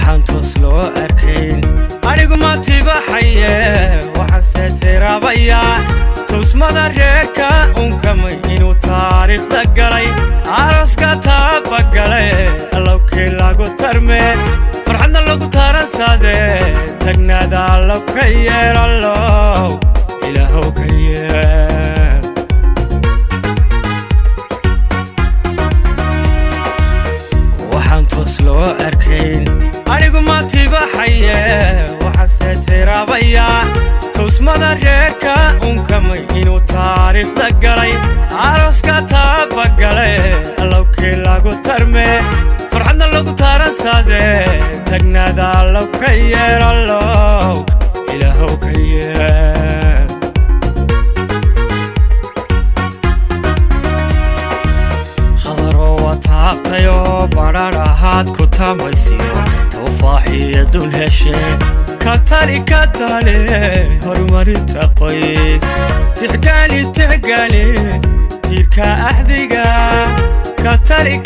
Waxaan toos loo arkayn anigu ma tibaxaye, waxaase tiraabaya tusmada reerka unkamay inuu taariikhda galay, arooska taabagale, allowkii lagu tarme, farxadna lagu taransade, tagnaada allow ka yeel, allow ilaahow ka yeel. Waxaan toos loo arkayn anigu ma tibaxaye, waxaase tiraabaya tusmada reerka unkamay inuu taariikhda galay, arooska taabagale, allowkii lagu tarme, farxadna lagu taransade, tagnaada allow ka yeel, allow ilaahow ka yeel. Khadaroo waa taabtayoo badhadh ahaad ku tamaysiyo tufaaxiyo dun heshe, ka tali ka tale horumarinta qoys, tixgaali tixgaali tiirka axdiga, ka tali.